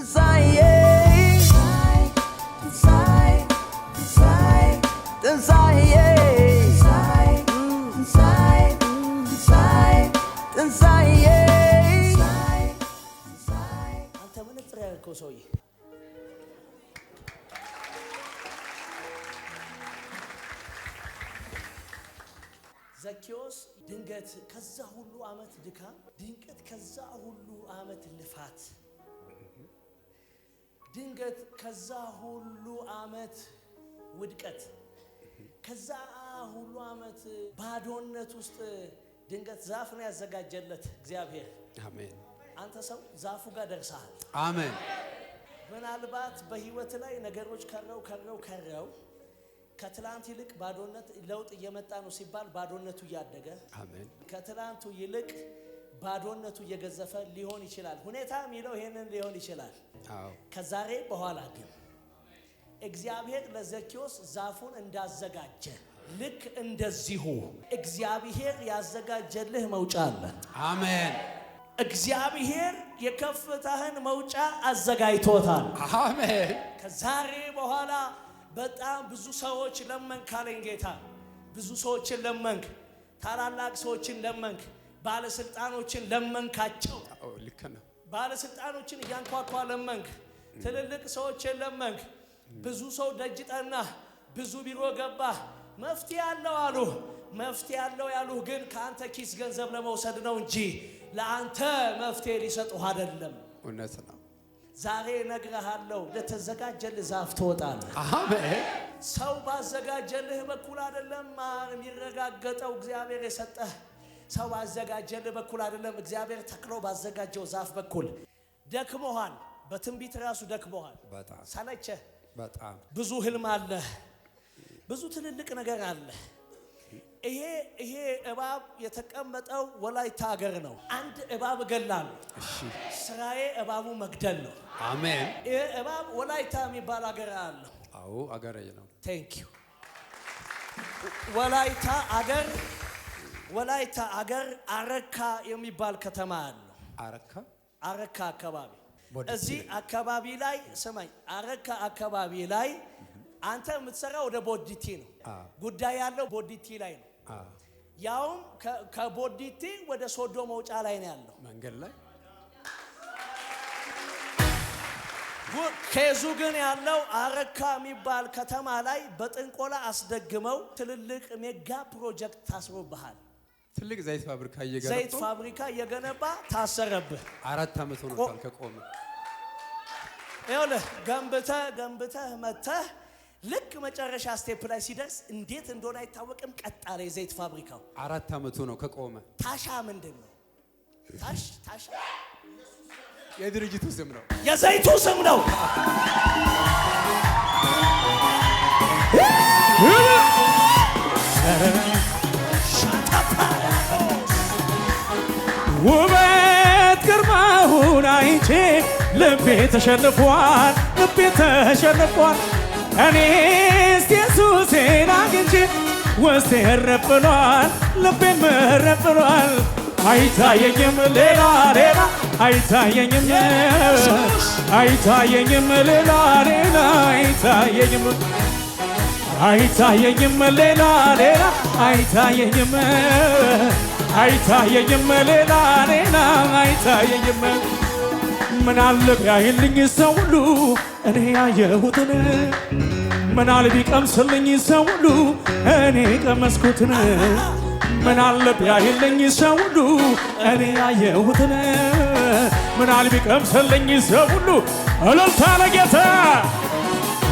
ትንሣኤ ትንሣኤ ትንሣኤ ትንሣኤ ትንሣኤ ትንሣኤ ትንሣኤ። አንተ መነጽር ያደረግከው ሰውዬ፣ ዘኬዎስ ድንገት ከዛ ሁሉ ዓመት ድካም፣ ድንገት ከዛ ሁሉ ዓመት ልፋት፣ ድንገት ከዛ ሁሉ ዓመት ውድቀት፣ ከዛ ሁሉ ዓመት ባዶነት ውስጥ ድንገት ዛፍ ነው ያዘጋጀለት እግዚአብሔር። አሜን። አንተ ሰው ዛፉ ጋር ደርሰሃል። አሜን። ምናልባት በህይወት ላይ ነገሮች ከረው ከረው ከረው ከትላንት ይልቅ ባዶነት ለውጥ እየመጣ ነው ሲባል ባዶነቱ እያደገ፣ አሜን። ከትላንቱ ይልቅ ባዶነቱ እየገዘፈ ሊሆን ይችላል። ሁኔታ የሚለው ይሄንን ሊሆን ይችላል። ከዛሬ በኋላ ግን እግዚአብሔር ለዘኬዎስ ዛፉን እንዳዘጋጀ ልክ እንደዚሁ እግዚአብሔር ያዘጋጀልህ መውጫ አለ። አሜን። እግዚአብሔር የከፍታህን መውጫ አዘጋጅቶታል። አሜን። ከዛሬ በኋላ በጣም ብዙ ሰዎች ለመንክ አለኝ ጌታ። ብዙ ሰዎችን ለመንክ፣ ታላላቅ ሰዎችን ለመንክ፣ ባለስልጣኖችን ለመንካቸው። አዎ፣ ልክ ነው። ባለስልጣኖችን እያንኳኳ ለመንክ፣ ትልልቅ ሰዎችን ለመንክ። ብዙ ሰው ደጅ ጠና፣ ብዙ ቢሮ ገባ። መፍትሄ አለው አሉ። መፍትሄ አለው ያሉህ ግን ከአንተ ኪስ ገንዘብ ለመውሰድ ነው እንጂ ለአንተ መፍትሄ ሊሰጡህ አይደለም። እውነት ነው። ዛሬ እነግርሃለሁ፣ ለተዘጋጀልህ ዛፍ ትወጣለህ። አሜን። ሰው ባዘጋጀልህ በኩል አይደለም የሚረጋገጠው እግዚአብሔር የሰጠህ። ሰው ባዘጋጀልህ በኩል አይደለም፣ እግዚአብሔር ተክሎ ባዘጋጀው ዛፍ በኩል። ደክሞሃል። በትንቢት ራሱ ደክሞሃል። በጣም። ሰለቸህ። በጣም። ብዙ ህልም አለ፣ ብዙ ትልልቅ ነገር አለ። ይሄ እባብ የተቀመጠው ወላይታ ሀገር ነው። አንድ እባብ እገላለሁ። ስራዬ እባቡ መግደል ነው። አሜን። ይሄ እባብ ወላይታ የሚባል ሀገር አለ። አዎ፣ አገሬ ነው። Thank you። ወላይታ አገር አረካ የሚባል ከተማ አለው። አረካ። አረካ አካባቢ ቦዲቲ። እዚህ አካባቢ ላይ ስማኝ፣ አረካ አካባቢ ላይ አንተ የምትሰራው ወደ ቦዲቲ ነው። ጉዳይ ያለው ቦዲቲ ላይ ነው። ያውም ከቦዲቲ ወደ ሶዶ መውጫ ላይ ነው ያለው። መንገድ ላይ። Case ኡ ግን ያለው አረካ የሚባል ከተማ ላይ በጥንቆላ አስደግመው ትልልቅ mega project ታስሮብሃል። ትልቅ ዘይት ፋብሪካ ዘይት እየገነቡ ፋብሪካ እየገነባ ታሰረብህ። 4 ዓመት ሆኖታል ከቆመ። ይኸውልህ፣ ገንብተህ ገንብተህ መተህ ልክ መጨረሻ step ላይ ሲደርስ እንዴት እንደሆነ አይታወቅም፣ ቀጥ አለ የዘይት ፋብሪካው። 4 ዓመቱ ነው ከቆመ። ታሻ ምንድን ነው? ታሽ ታሻ የድርጅቱ ስም ነው። የዘይቱ ስም ነው። ውበት ግርማውን አይቼ ልቤ ተሸንፏል፣ ልቤ ተሸንፏል። እኔስ ኢየሱሴን አግኝቼ ውስጤ እረፍ ብሏል፣ ልቤም እረፍ ብሏል። አይታየኝም ሌላ ሌላ፣ አይታየኝም፣ አይታየኝም ሌላ ሌላ፣ አይታየኝም፣ አይታየኝም ሌላ ሌላ፣ አይታየኝም፣ አይታየኝም ሌላ ሌላ፣ አይታየኝም። ምናለ ቢያይልኝ ሰው ሁሉ እኔ ያየሁትን፣ ምናለ ቢቀምስልኝ ሰው ሁሉ እኔ ቀመስኩትን፣ ምናለ ቢያይልኝ ሰው ሁሉ እኔ ያየሁትን፣ ምናለ ቢቀምስልኝ ሰው ሁሉ። እልልታ ለጌታ!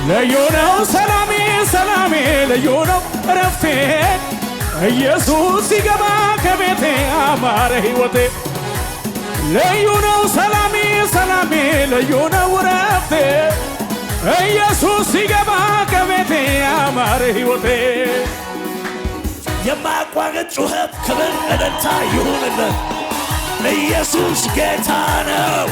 ልዩ ነው ሰላሜ፣ ሰላሜ ልዩ ነው እረፍቴ። ኢየሱስ ሲገባ ከቤቴ አማረ ሕይወቴ። ልዩ ነው ሰላሜ፣ ሰላሜ ልዩ ነው እረፍቴ። ኢየሱስ ሲገባ ከቤቴ አማረ ሕይወቴ። የማያቋርጥ ጩኸት፣ ክብር፣ እልልታ ይሁንልን። ኢየሱስ ጌታ ነው።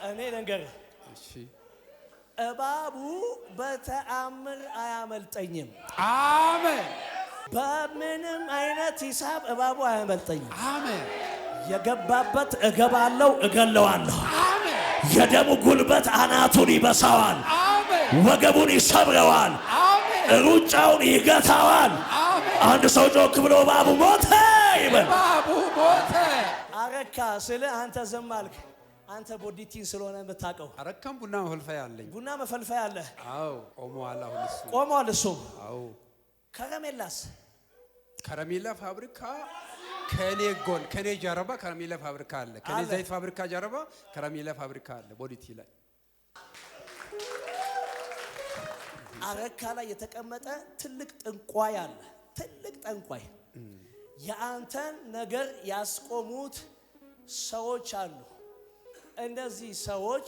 እኔ ልንገርህ፣ እሺ። እባቡ በተአምር አያመልጠኝም። አሜን። በምንም አይነት ሂሳብ እባቡ አያመልጠኝም። አሜን። የገባበት እገባለሁ፣ እገለዋለሁ። የደሙ ጉልበት አናቱን ይበሳዋል፣ ወገቡን ይሰብረዋል፣ ሩጫውን ይገታዋል። አንድ ሰው ጮክ ብሎ እባቡ ሞተ ይበል። እባቡ ሞተ። አረካ ስለ አንተ ዝም አልክ። አንተ ቦዲቲን ስለሆነ የምታውቀው። አረካም ቡና መፈልፈያ አለኝ። ቡና መፈልፈያ አለ። አዎ ቆመዋል። አሁን እሱ ቆሟል። እሱም አዎ። ከረሜላስ? ከረሜላ ፋብሪካ ከኔ ጎን፣ ከኔ ጀርባ ከረሜላ ፋብሪካ አለ። ከኔ አለ። ዘይት ፋብሪካ ጀርባ ከረሜላ ፋብሪካ አለ ቦዲቲ ላይ። አረካ ላይ የተቀመጠ ትልቅ ጠንቋይ አለ። ትልቅ ጠንቋይ የአንተን ነገር ያስቆሙት ሰዎች አሉ። እነዚህ ሰዎች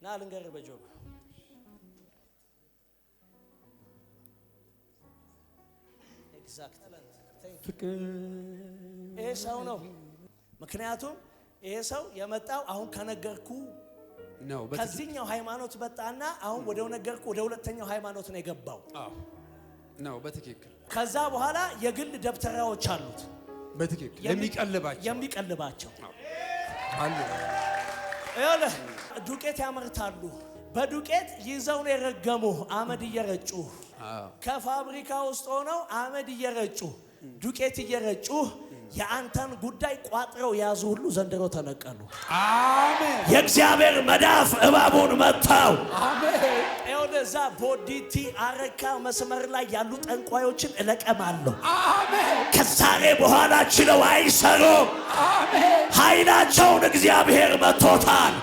ና ልንገርህ በጆሮ። Exact ይሄ ሰው ነው። ምክንያቱም ይሄ ሰው የመጣው አሁን ከነገርኩ ነው በትክክል። ከዚህኛው ሃይማኖት መጣና አሁን ወደ ነገርኩ ወደ ሁለተኛው ሃይማኖት ነው የገባው። አዎ ነው በትክክል። ከዛ በኋላ የግል ደብተራዎች አሉት። በትክክል የሚቀልባቸው። የሚቀልባቸው አሉ። ይኸውልህ ዱቄት ያመርታሉ። በዱቄት ይዘው ነው የረገሙ፣ አመድ እየረጩ። አዎ። ከፋብሪካ ውስጥ ሆነው አመድ እየረጩ፣ ዱቄት እየረጩ የአንተን ጉዳይ ቋጥረው የያዙ ሁሉ ዘንድሮ ተነቀሉ። አሜን። የእግዚአብሔር መዳፍ እባቡን መታው። አሜን። ይኸውልህ እዛ ቦዲቲ አረካ መስመር ላይ ያሉ ጠንቋዮችን እለቀማለሁ። አሜን። ከዛሬ በኋላ ችለው አይሰሩም። አሜን። ኃይላቸውን እግዚአብሔር መቶታል።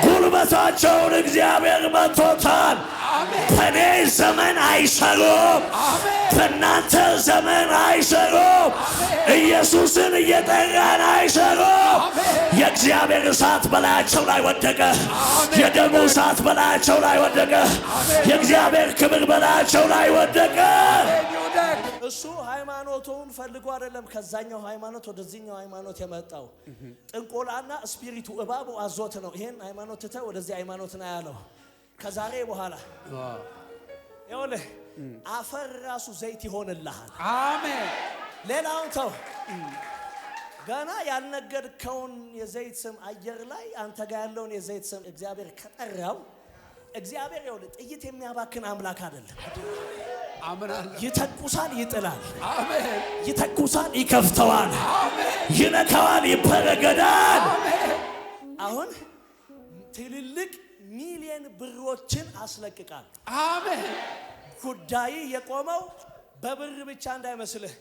ጉልበታቸውን እግዚአብሔር መቶታል። በእኔ ዘመን አይሰሩም። በእናንተ ዘመን አይሰሩም። ኢየሱስን እየጠራን አይሰሩም። የእግዚአብሔር እሳት በላያቸው ላይ ወደቀ። የደሙ እሳት በላያቸው ላይ ወደቀ። የእግዚአብሔር ክብር በላያቸው ላይ ወደቀ። ይውደቅ። እሱ ሃይማኖቱን ፈልጎ አይደለም ከዛኛው ሃይማኖት ወደዚህኛው ሃይማኖት የመጣው። ጥንቆላና spirit ኡ እባቡ አዞት ነው። ይሄን ሃይማኖት ትተህ ወደዚህ ሃይማኖት ነው ያለው። ከዛሬ በኋላ ይኸውልህ አፈር ራሱ ዘይት ይሆንልሃል። አሜን። ሌላውን ተው። ገና ያልነገድከውን የዘይት ስም አየር ላይ አንተ ጋር ያለውን የዘይት ስም እግዚአብሔር ከጠራው፣ እግዚአብሔር ይኸውልህ ጥይት የሚያባክን አምላክ አይደለም። አምናለሁ። ይተኩሳል፣ ይጥላል። አሜን። ይተኩሳል፣ ይከፍተዋል፣ ይነካዋል፣ ይበረገዳል። አሁን ትልልቅ ሚሊየን ብሮችን አስለቅቃል። አሜን። ጉዳይ የቆመው በብር ብቻ እንዳይመስልህ።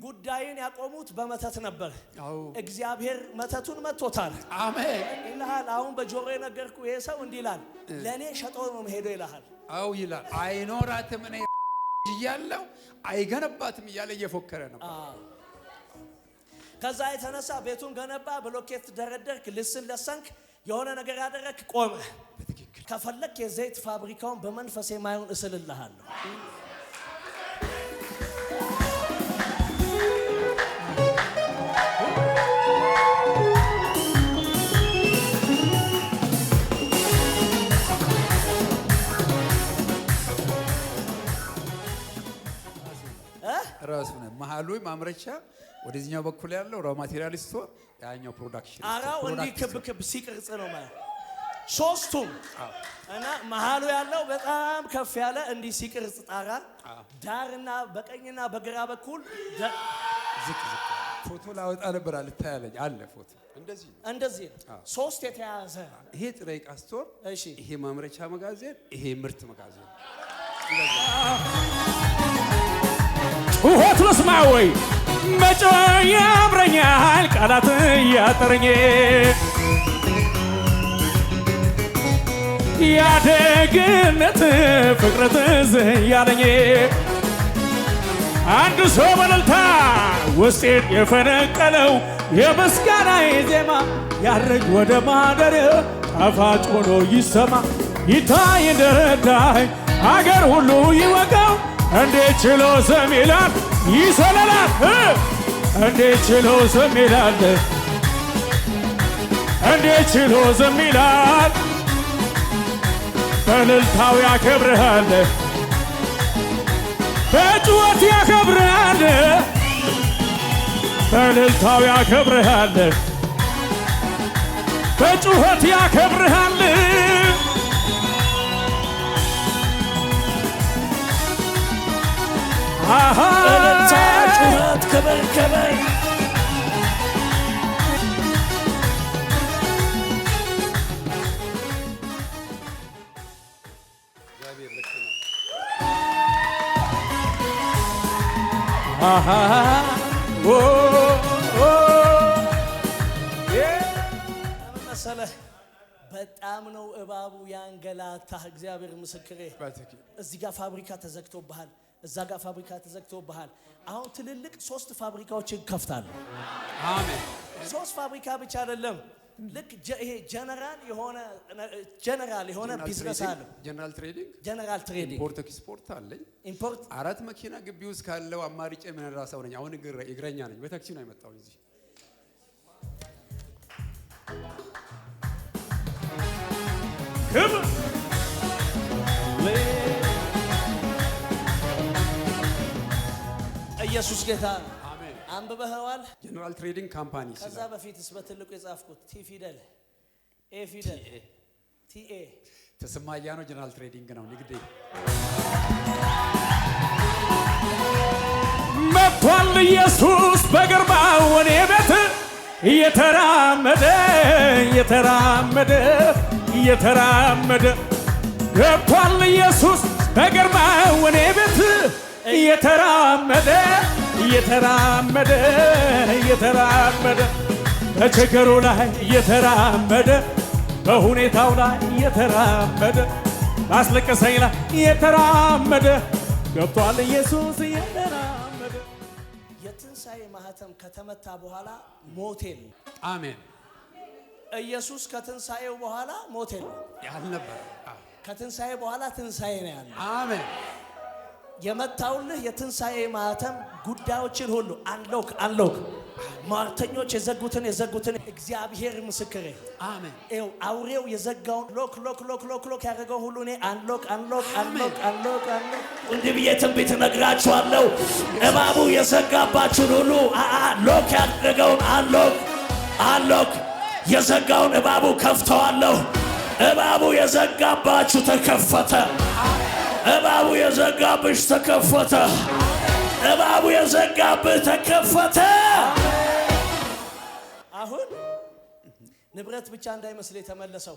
ጉዳይን ያቆሙት በመተት ነበር። አዎ። እግዚአብሔር መተቱን መቶታል። አሜን። ይልሃል። አሁን በጆሮ የነገርኩ ይሄ ሰው እንዲህ ይላል፣ ለእኔ ሸጦ ነው ሄዶ ይልሃል። አው ይላል። አይኖራትም፣ እኔ እያለው አይገነባትም እያለ እየፎከረ ነበር። ከዛ የተነሳ ቤቱን ገነባ፣ ብሎኬት ደረደርክ፣ ልስን ለሰንክ፣ የሆነ ነገር ያደረክ፣ ቆመ። በትክክል። ከፈለክ የዘይት ፋብሪካውን በመንፈሴ ማየውን እስልልሃለሁ። ራሱ ነው መሀሉ ማምረቻ፣ ወደዚህኛው በኩል ያለው raw material store፣ ያኛው production store። አራው እንዲህ product ክብ ክብ ሲቅርጽ ነው ማለት ሶስቱም እና መሀሉ ያለው በጣም ከፍ ያለ እንዲህ ሲቅርጽ ጣራ ዳርና በቀኝና በግራ በኩል ዝቅ ዝቅ ያለ። ፎቶ ላወጣ ነበር አልታያለኝ አለ ፎቶ እንደዚህ ነው። እንደዚህ ነው። ሶስት የተያዘ። ይሄ ጥሬ ዕቃ store፣ ይሄ ማምረቻ መጋዘን፣ ይሄ ምርት መጋዘን። ጩኸት ልስማ ወይ? መጮህ ያምረኛል፣ ቃላት እያጠረኝ ያደግነት ፍቅር ትዝ እያለኝ አንድ ሰው በእልልታ ውስጤን የፈነቀለው የምስጋና ዜማ ያርግ ወደ ማደር፣ ጣፋጭ ሆኖ ይሰማ፣ ይታይ እንደረዳኝ አገር ሁሉ ይወቀው። እንዴት ችሎ ዝም ይላል? ይሰለላል እ? እንዴት ችሎ ዝም ይላል? እንዴት ችሎ ዝም ይላል? በእልልታው ያከብርሃል፣ በጩኸት ያከብርሃል፣ በእልልታው ያከብርሃል፣ በጩኸት ያከብርሃል። አሃ እልልታ፣ ጩኸት፣ ክብር ክብር። እግዚአብሔር ልክ ነው። አሃ ኦ ኦ ለምን መሰለህ? በጣም ነው እባቡ ያንገላታህ። እግዚአብሔር ምስክሬ። በትክክል። እዚህ ጋር ፋብሪካ ተዘግቶብሃል፣ እዛ ጋር ፋብሪካ ተዘግቶብሃል። አሁን ትልልቅ 3 ፋብሪካዎችን ከፍታለሁ። አሜን። 3 ፋብሪካ ብቻ አይደለም። ልክ ይሄ ጀነራል የሆነ ቢዝነስ አለ። General trading፣ General trading፣ Import export አለኝ። Import 4 መኪና ግቢ ውስጥ ካለው አማርጬ የምነዳ ሰው ነኝ። አሁን እግረኛ ነኝ። በታክሲ ነው የመጣው እዚህ። ክብር ኢየሱስ ጌታ ነው። አሜን። አንብበኸዋል። General trading company ከዛ ይላል። በፊትስ በትልቁ የጻፍኩት T ፊደል፣ A ፊደል፣ TA። ተሰማ አያኖ general trading ነው ንግዴ። መጥቷል ኢየሱስ በግርማው ወኔ ቤት እየተራመደ እየተራመደ እየተራመደ ገብቷል ኢየሱስ በግርማው ወኔ ቤት እየተራመደ እየተራመደ እየተራመደ በችግሩ ላይ እየተራመደ በሁኔታው ላይ እየተራመደ ባስለቀሰኝ ላይ እየተራመደ ገብቷል ኢየሱስ እየተራመደ። የትንሣኤ ማህተም ከተመታ በኋላ ሞት የለም። አሜን። ኢየሱስ ከትንሣኤው በኋላ ሞት የለም። ያልነበረ ከትንሣኤ በኋላ ትንሣኤ ነው ያለው። አሜን። የመታውልህ የትንሣኤ ማህተም ጉዳዮችን ሁሉ unlock unlock፣ ሟርተኞች የዘጉትን የዘጉትን እግዚአብሔር ምስክሬ። አሜን። ይኸው አውሬው የዘጋውን lock lock lock lock lock ያደረገው ሁሉ እኔ unlock unlock unlock unlock unlock እንዲህ ብዬ ትንቢት እነግራችኋለሁ። እባቡ የዘጋባችሁን ሁሉ lock ያደረገውን unlock unlock የዘጋውን እባቡ ከፍተዋለሁ። እባቡ የዘጋባችሁ ተከፈተ። እባቡ የዘጋብሽ ተከፈተ። እባቡ የዘጋብህ ተከፈተ። አሁን ንብረት ብቻ እንዳይመስል የተመለሰው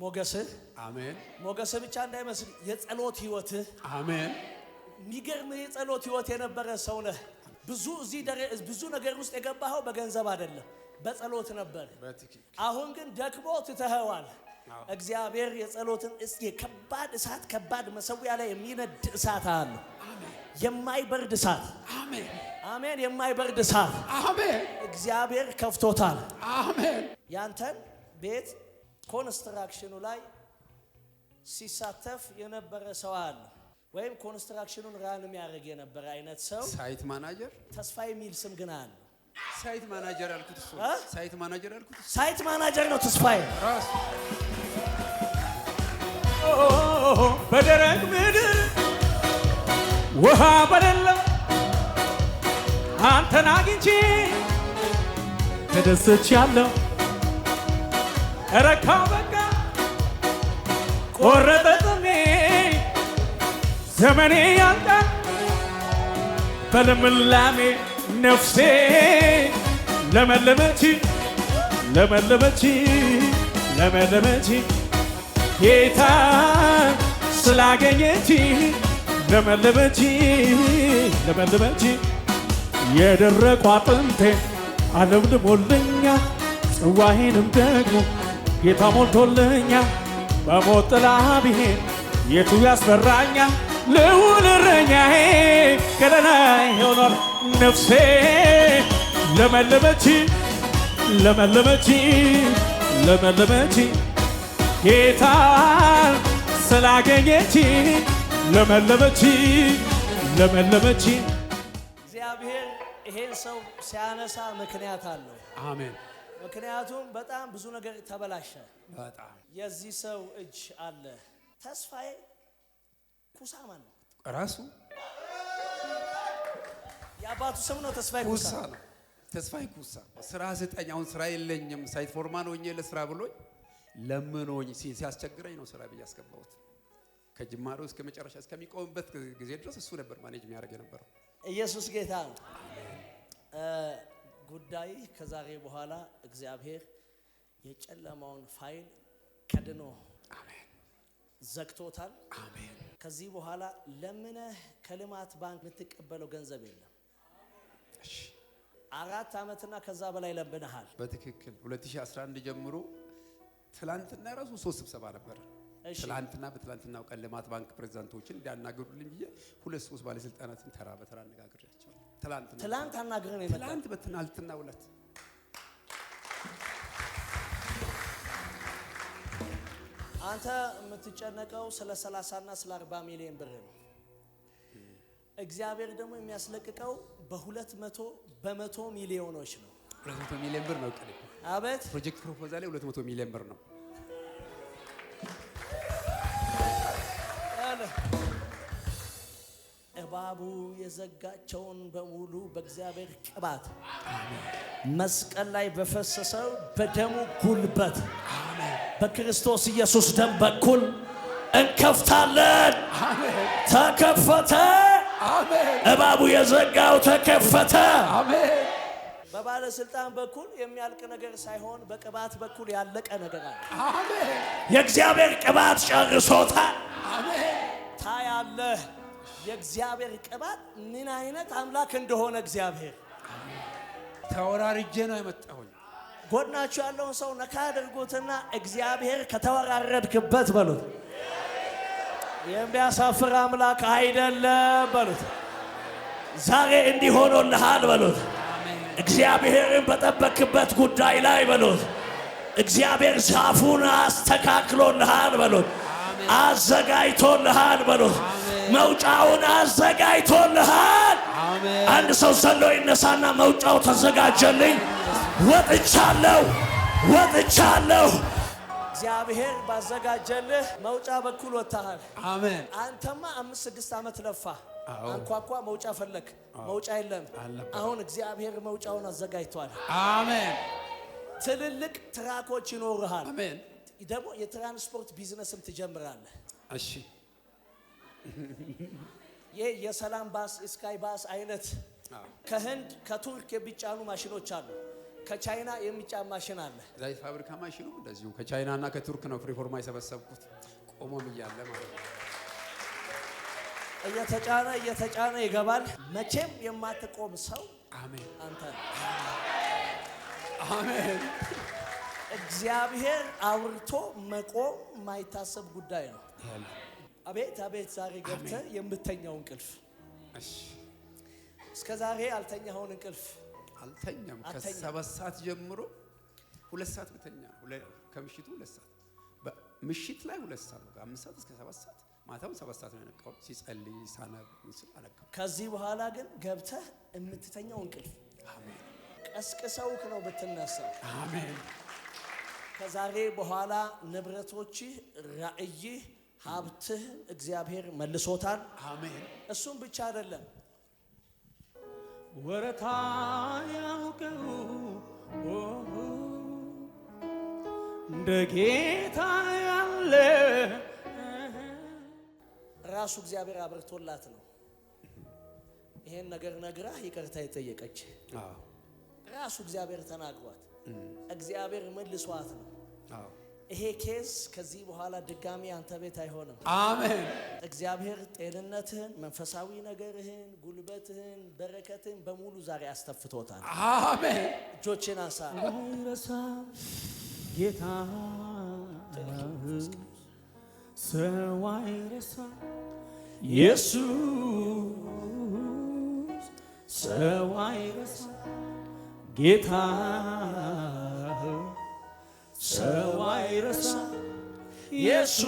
ሞገስህ፣ አሜን። ሞገስህ ብቻ እንዳይመስል የጸሎት ህይወትህ። አሜን። የሚገርም የጸሎት ህይወት የነበረ ሰው ነህ። ብዙ እዚህ ብዙ ነገር ውስጥ የገባኸው በገንዘብ አይደለም፣ በጸሎት ነበር። በትክክል። አሁን ግን ደክሞ ትተኸዋል። እግዚአብሔር የጸሎትን እስኪ ከባድ እሳት፣ ከባድ መሰዊያ ላይ የሚነድ እሳት አለ። የማይበርድ እሳት። አሜን። አሜን። የማይበርድ እሳት። አሜን። እግዚአብሔር ከፍቶታል። አሜን። ያንተን ቤት construction ኑ ላይ ሲሳተፍ የነበረ ሰው አለ፣ ወይም construction ኑን run የሚያደርግ የነበረ አይነት ሰው። Site manager። ተስፋ የሚል ስም ግን አለ። Site manager ያልኩት እሱ እ? Site manager ያልኩት እሱ። Site manager ነው ተስፋዬ። ራሱ። በደረቅ ምድር ውሃ በሌለው አንተን አግኝቼ ተደስቻለሁ። ረካው በቃ ቆረጠ ጥሜ፣ ዘመኔ ያልቃል በልምላሜ። ነፍሴ ለመለመች ለመለመች ለመለመች ጌታ ስላገኘች፣ ለመለመች ለመለመች። የደረቁ አጥንቴ አለምልሞልኛል፣ ጽዋዬንም ደግሞ ጌታ ሞልቶልኛል። በሞት ጥላ ብሄድ የቱ ያስፈራኛል? ልዑል እረኛዬ ከለላይ ሆኗል። ነፍሴ ለመለመች ለመለመች ለመለመች ጌታን ስላገኘች፣ ለመለመች ለመለመች። እግዚአብሔር ይሄን ሰው ሲያነሳ ምክንያት አለው። አሜን። ምክንያቱም በጣም ብዙ ነገር ተበላሸ። በጣም። የዚህ ሰው እጅ አለ። ተስፋዬ ኩሳ ማን ነው? ራሱ። የአባቱ ስም ነው ተስፋዬ ኩሳ። ኩሳ ነው። ተስፋዬ ኩሳ ስራ ስጠኝ፣ አሁን ስራ የለኝም፣ site foreman ሆኜ ለስራ ብሎኝ ለምኖኝ ሲያስቸግረኝ ነው ስራ ብዬ ያስገባሁት። ከጅማሬው እስከ መጨረሻ እስከሚቆምበት ጊዜ ድረስ እሱ ነበር manage የሚያደርግ የነበረው። ኢየሱስ ጌታ ነው። ጉዳይ ከዛሬ በኋላ እግዚአብሔር የጨለማውን ፋይል ከድኖ አሜን ዘግቶታል። አሜን። ከዚህ በኋላ ለምነህ ከልማት ባንክ የምትቀበለው ገንዘብ የለም። እሺ 4 ዓመትና ከዛ በላይ ለምነሃል። በትክክል 2011 ጀምሮ ትላንትና ራሱ 3 ስብሰባ ነበር። እሺ። ትላንትና በትላንትናው ቀን ልማት ባንክ ፕሬዝዳንቶችን እንዲያናግሩልኝ ብዬ 2-3 ባለስልጣናትን ተራ በተራ አነጋግሬያቸዋለሁ። ትላንትና ትላንት አናግረን የመጣው ትላንት በትናንትናው ዕለት አንተ የምትጨነቀው ስለ 30 እና ስለ 40 ሚሊዮን ብር ነው። እግዚአብሔር ደግሞ የሚያስለቅቀው በ200 በመቶ ሚሊዮኖች ነው። 200 ሚሊዮን ብር ነው እቅዴ። አቤት project proposal ላይ 200 ሚሊዮን ብር ነው። እባቡ የዘጋቸውን በሙሉ በእግዚአብሔር ቅባት መስቀል ላይ በፈሰሰው በደሙ ጉልበት በክርስቶስ ኢየሱስ ደም በኩል እንከፍታለን። ተከፈተ። እባቡ የዘጋው ተከፈተ። አሜን። በባለስልጣን በኩል የሚያልቅ ነገር ሳይሆን በቅባት በኩል ያለቀ ነገር አለ። አሜን። የእግዚአብሔር ቅባት ጨርሶታል። አሜን። ታያለህ የእግዚአብሔር ቅባት ምን አይነት አምላክ እንደሆነ። እግዚአብሔር ተወራርጄ ነው የመጣሁኝ። ጎናችሁ ያለውን ሰው ነካ አድርጉትና እግዚአብሔር ከተወራረድክበት በሉት። የሚያሳፍር አምላክ አይደለም በሉት። ዛሬ እንዲህ ሆኖልሃል በሉት። እግዚአብሔርን በጠበክበት ጉዳይ ላይ በሉት። እግዚአብሔር ዛፉን አስተካክሎልሃል በሉት። አዘጋጅቶልሃል በሉት። መውጫውን አዘጋጅቶልሃል። አሜን። አንድ ሰው ዘሎ ይነሳና መውጫው ተዘጋጀልኝ፣ ወጥቻለሁ፣ ወጥቻለሁ። እግዚአብሔር ባዘጋጀልህ መውጫ በኩል ወጥተሃል። አሜን። አንተማ 5-6 ዓመት ለፋ፣ አዎ። አንኳኳ፣ መውጫ ፈለክ፣ መውጫ የለም። አልነበረም። አሁን እግዚአብሔር መውጫውን አዘጋጅቷል። አሜን። ትልልቅ truck ኦች ይኖርሃል። አሜን። ደግሞ የትራንስፖርት ቢዝነስም ትጀምራለህ። እሺ። ይህ የሰላም ባስ፣ ስካይ ባስ አይነት አዎ። ከህንድ ከቱርክ የሚጫኑ ማሽኖች አሉ። ከቻይና የሚጫን ማሽን አለ። ዘይት ፋብሪካ ማሽኑ እንደዚሁ ከቻይና እና ከቱርክ ነው ፕሪፎርማ የሰበሰብኩት። ቆሞም እያለ ማለት ነው። እየተጫነ እየተጫነ ይገባል። መቼም የማትቆም ሰው አሜን። አንተ ነህ። አሜን። እግዚአብሔር አውርቶ መቆም የማይታሰብ ጉዳይ ነው። አቤት አቤት! ዛሬ ገብተህ የምተኛው እንቅልፍ እሺ። እስከ ዛሬ ያልተኛኸውን እንቅልፍ አልተኛም። አልተኛም። ከ7 ሰዓት ጀምሮ 2 ሰዓት ብተኛ ከምሽቱ 2 ሰዓት ምሽት ላይ 2 ሰዓት በቃ 5 ሰዓት እስከ 7 ሰዓት ማታውን 7 ሰዓት ነው የነቃው። ሲጸልይ ሳነብ ስል አነቃው። ከዚህ በኋላ ግን ገብተህ የምትተኛው እንቅልፍ አሜን። ቀስቅሰውክ ነው ብትነሳው። አሜን። ከዛሬ በኋላ ንብረቶችህ፣ ራእይህ፣ ሀብትህ እግዚአብሔር መልሶታል። አሜን። እሱም ብቻ አይደለም፣ ወረታ ያውቀው እንደ ጌታ ያለ ራሱ እግዚአብሔር አብርቶላት ነው ይሄን ነገር ነግራህ ይቅርታ የጠየቀች። አዎ። ራሱ እግዚአብሔር ተናግሯት እግዚአብሔር መልሷት ነው። አዎ። ይሄ case ከዚህ በኋላ ድጋሚ አንተ ቤት አይሆንም። አሜን። እግዚአብሔር ጤንነትህን፣ መንፈሳዊ ነገርህን፣ ጉልበትህን፣ በረከትህን በሙሉ ዛሬ አስተፍቶታል። አሜን። እጆችን አንሳ። አይረሳ ጌታ ሰው አይረሳ ኢየሱስ ሰው አይረሳ ጌታ ሰው አይረሳ ኢየሱስ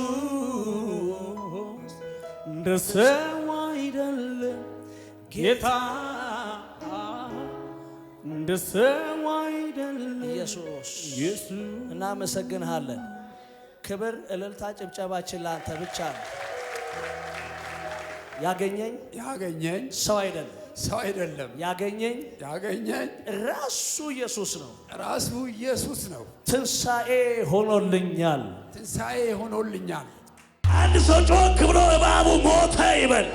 እንደ ሰው አይደለም ጌታ እንደ ሰው አይደለም ኢየሱስ ኢየሱስ። እናመሰግንሃለን። ክብር፣ እልልታ፣ ጭብጨባችን ለአንተ ብቻ ነው። ያገኘኝ ያገኘኝ ሰው አይደለም፣ ሰው አይደለም። ያገኘኝ ያገኘኝ ራሱ ኢየሱስ ነው። ራሱ ኢየሱስ ነው። ትንሣኤ ሆኖልኛል። ትንሣኤ ሆኖልኛል። አንድ ሰው ጮክ ብሎ እባቡ ሞተ ይበል።